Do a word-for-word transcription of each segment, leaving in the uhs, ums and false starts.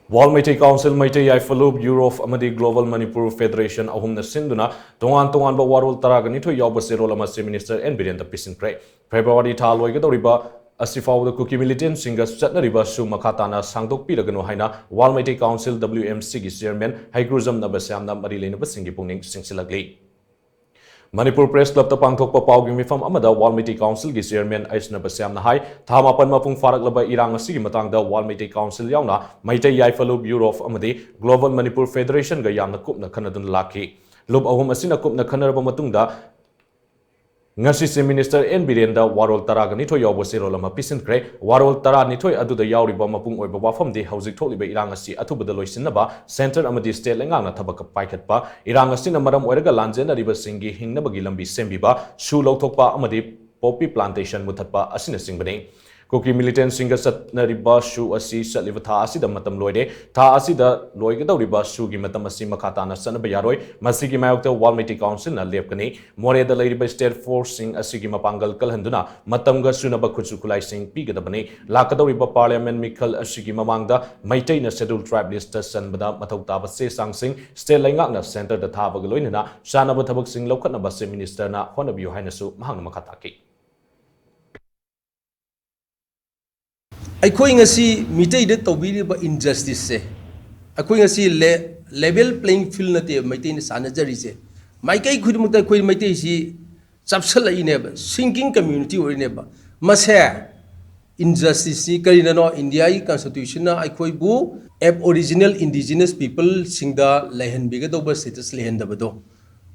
World Meitei Council, Meitei ꯌꯥꯏꯐ ꯂꯨꯞ, ꯌꯨꯔꯣꯞ ꯑꯃꯗꯤ Global Manipur Federation ꯑꯍꯨꯝꯅ ꯁꯤꯟꯗꯨꯅ ꯇꯣꯉꯥꯟ ꯇꯣꯉꯥꯟꯕ ꯋꯥꯔꯣꯜ ꯇꯔꯥꯒ ꯅꯤꯊꯣꯏ ꯌꯥꯎꯕ ꯆꯦꯔꯣꯜ ꯑꯃ Chief Minister N ꯕꯤꯔꯦꯟꯗ ꯄꯤꯁꯤꯟꯈ꯭ꯔꯦ꯫ ꯐꯦꯕ꯭ꯔꯨꯋꯥꯔꯤ ꯊꯥ ꯂꯣꯏꯒꯗꯧꯔꯤꯕ ꯑꯁꯤ ꯐꯥꯎꯕꯗ ꯀꯨꯀꯤ militantꯁꯤꯡꯒ ꯆꯠꯅꯔꯤꯕ ꯁꯨ ꯃꯈꯥ ꯇꯥꯅ ꯁꯥꯡꯗꯣꯛꯄꯤꯔꯒꯅꯨ ꯍꯥꯏꯅ World Meitei Council, W M Cꯒꯤ Chairman ꯍꯩꯒ꯭ꯔꯨꯖꯝ ꯅꯕꯁ꯭ꯌꯥꯝꯅ ꯃꯔꯤ ꯂꯩꯅꯕꯁꯤꯡꯒꯤ ꯄꯨꯛꯅꯤꯡ ꯆꯤꯡꯁꯤꯜꯂꯛꯂꯤ꯫ ꯃꯅꯤꯄꯨꯔ Press Clubꯇ ꯄꯥꯡꯊꯣꯛꯄ ꯄꯥꯎꯒꯤ ꯃꯤꯐꯝ ꯑꯃꯗ World Meitei Councilꯒꯤ Chairman ꯑꯩꯆ ꯅꯕꯁ꯭ꯌꯥꯝꯅ ꯍꯥꯏ, ꯊꯥ ꯃꯥꯄꯟ ꯃꯄꯨꯡ ꯐꯥꯔꯛꯂꯕ ꯏꯔꯥꯡ ꯑꯁꯤꯒꯤ ꯃꯇꯥꯡꯗ World Meitei Council ꯌꯥꯎꯅ ꯃꯩꯇꯩ ꯌꯥꯏꯐ ꯂꯨꯞ, ꯌꯨꯔꯣꯞ ꯑꯃꯗꯤ Global Manipur Federationꯒ ꯌꯥꯝꯅ ꯀꯨꯞꯅ ꯈꯟꯅꯗꯨꯅ ꯂꯥꯛꯈꯤ꯫ ꯂꯨꯞ ꯑꯍꯨꯝ ꯑꯁꯤꯅ ꯀꯨꯞꯅ ꯈꯟꯅꯔꯕ ꯃꯇꯨꯡꯗ ꯉꯁꯤ Chief Minister N ꯕꯤꯔꯦꯟꯗ ꯋꯥꯔꯣꯜ ꯇꯔꯥꯒ ꯅꯤꯊꯣꯏ ꯌꯥꯎꯕ ꯆꯦꯔꯣꯜ ꯑꯃ ꯄꯤꯁꯤꯟꯈ꯭ꯔꯦ꯫ ꯋꯥꯔꯣꯜ ꯇꯔꯥ ꯅꯤꯊꯣꯏ ꯑꯗꯨꯗ ꯌꯥꯎꯔꯤꯕ ꯃꯄꯨꯡ ꯑꯣꯏꯕ ꯋꯥꯐꯝꯗꯤ ꯍꯧꯖꯤꯛ ꯊꯣꯛꯂꯤꯕ ꯏꯔꯥꯡ ꯑꯁꯤ ꯑꯊꯨꯕꯗ ꯂꯣꯏꯁꯤꯟꯅꯕ Centre ꯑꯃꯗꯤ State ꯂꯩꯉꯥꯛꯅ ꯊꯕꯛ ꯄꯥꯏꯈꯠꯄ, ꯏꯔꯥꯡ ꯑꯁꯤꯅ ꯃꯔꯝ ꯑꯣꯏꯔꯒ ꯂꯥꯟꯖꯦꯟꯅꯔꯤꯕꯁꯤꯡꯒꯤ ꯍꯤꯡꯅꯕꯒꯤ ꯂꯝꯕꯤ ꯁꯦꯝꯕꯤꯕ, ꯁꯨ ꯂꯧꯊꯣꯛꯄ ꯑꯃꯗꯤ poppy plantation ꯃꯨꯊꯠꯄ ꯑꯁꯤꯅꯆꯤꯡꯕꯅꯤ꯫ ꯀꯨꯀꯤ militantꯁꯤꯡꯒ ꯆꯠꯅꯔꯤꯕ ꯁꯨ ꯑꯁꯤ ꯆꯠꯂꯤꯕ ꯊꯥ ꯑꯁꯤꯗ ꯃꯇꯝ ꯂꯣꯏꯔꯦ꯫ ꯊꯥ ꯑꯁꯤꯗ ꯂꯣꯏꯒꯗꯧꯔꯤꯕ ꯁꯨꯒꯤ ꯃꯇꯝ ꯑꯁꯤ ꯃꯈꯥ ꯇꯥꯅ ꯆꯠꯅꯕ ꯌꯥꯔꯣꯏ꯫ ꯃꯁꯤꯒꯤ ꯃꯥꯌꯣꯛꯇ World Meitei Councilꯅ ꯂꯦꯞꯀꯅꯤ꯫ ꯃꯣꯔꯦꯗ ꯂꯩꯔꯤꯕ State Forceꯁꯤꯡ ꯑꯁꯤꯒꯤ ꯃꯄꯥꯡꯒꯜ ꯀꯜꯍꯟꯗꯨꯅ ꯃꯇꯝꯒ ꯆꯨꯅꯕ ꯈꯨꯠꯁꯨ ꯈꯨꯠꯂꯥꯏꯁꯤꯡ ꯄꯤꯒꯗꯕꯅꯤ꯫ ꯂꯥꯛꯀꯗꯧꯔꯤꯕ Parliament ꯃꯤꯈꯜ ꯑꯁꯤꯒꯤ ꯃꯃꯥꯡꯗ ꯃꯩꯇꯩꯅ Scheduled Tribe listꯇ ꯆꯟꯕꯗ ꯃꯊꯧ ꯇꯥꯕ ꯆꯦ ꯆꯥꯡꯁꯤꯡ State ꯂꯩꯉꯥꯛꯅ Centreꯗ ꯊꯥꯕꯒ ꯂꯣꯏꯅꯅ ꯆꯥꯅꯕ ꯊꯕꯛꯁꯤꯡ ꯂꯧꯈꯠꯅꯕ Chief Ministerꯅ ꯍꯣꯠꯅꯕꯤꯌꯨ ꯍꯥꯏꯅꯁꯨ ꯃꯍꯥꯛꯅ ꯃꯈꯥ ꯇꯥꯈꯤ꯫ ꯑꯩꯈꯣꯏ ꯉꯁꯤ ꯃꯤꯇꯩꯗ ꯇꯧꯕꯤꯔꯤꯕ injusticeꯁꯦ, ꯑꯩꯈꯣꯏ ꯉꯁꯤ level playing field ꯅꯠꯇꯦ ꯃꯩꯇꯩꯅ ꯁꯥꯟꯅꯖꯔꯤꯁꯦ꯫ ꯃꯥꯏꯀꯩ ꯈꯨꯗꯤꯡꯃꯛꯇ ꯑꯩꯈꯣꯏ ꯃꯩꯇꯩꯁꯤ ꯆꯞꯁꯤꯜꯂꯛꯏꯅꯦꯕ, sinking community ꯑꯣꯏꯔꯤꯅꯦꯕ꯫ ꯃꯁꯦ injusticeꯅꯤ꯫ ꯀꯔꯤꯅꯅꯣ? Indiaꯒꯤ Constitutionꯅ ꯑꯩꯈꯣꯏꯕꯨ Aboriginal Indigenous peopleꯁꯤꯡꯗ ꯂꯩꯍꯟꯕꯤꯒꯗꯧꯕ status ꯂꯩꯍꯟꯗꯕꯗꯣ꯫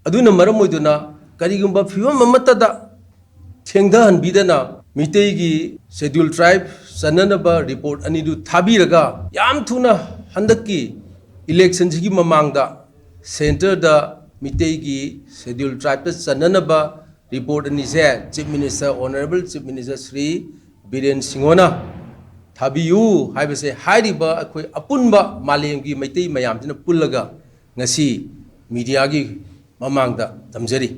ꯑꯗꯨꯅ ꯃꯔꯝ ꯑꯣꯏꯗꯨꯅ ꯀꯔꯤꯒꯨꯝꯕ ꯐꯤꯕꯝ ꯑꯃꯠꯇꯗ ꯊꯦꯡꯊꯍꯟꯕꯤꯗꯅ ꯃꯤꯇꯩꯒꯤ Scheduled Tribe ꯆꯟꯅꯅꯕ report ꯑꯅꯤꯗꯨ ꯊꯥꯕꯤꯔꯒ ꯌꯥꯝ ꯊꯨꯅ ꯍꯟꯗꯛꯀꯤ electionꯁꯤꯒꯤ ꯃꯃꯥꯡꯗ Centreꯗ ꯃꯤꯇꯩꯒꯤ Scheduled Tribeꯇ ꯆꯟꯅꯅꯕ report ꯑꯅꯤꯁꯦ Chief Minister, Honourable Chief Minister Shri Biren ꯁꯤꯡꯍꯣꯅ ꯊꯥꯕꯤꯌꯨ ꯍꯥꯏꯕꯁꯦ ꯍꯥꯏꯔꯤꯕ ꯑꯩꯈꯣꯏ ꯑꯄꯨꯟꯕ ꯃꯥꯂꯦꯝꯒꯤ ꯃꯩꯇꯩ ꯃꯌꯥꯝꯁꯤꯅ ꯄꯨꯜꯂꯒ ꯉꯁꯤ mediaꯒꯤ ꯃꯃꯥꯡꯗ ꯊꯝꯖꯔꯤ꯫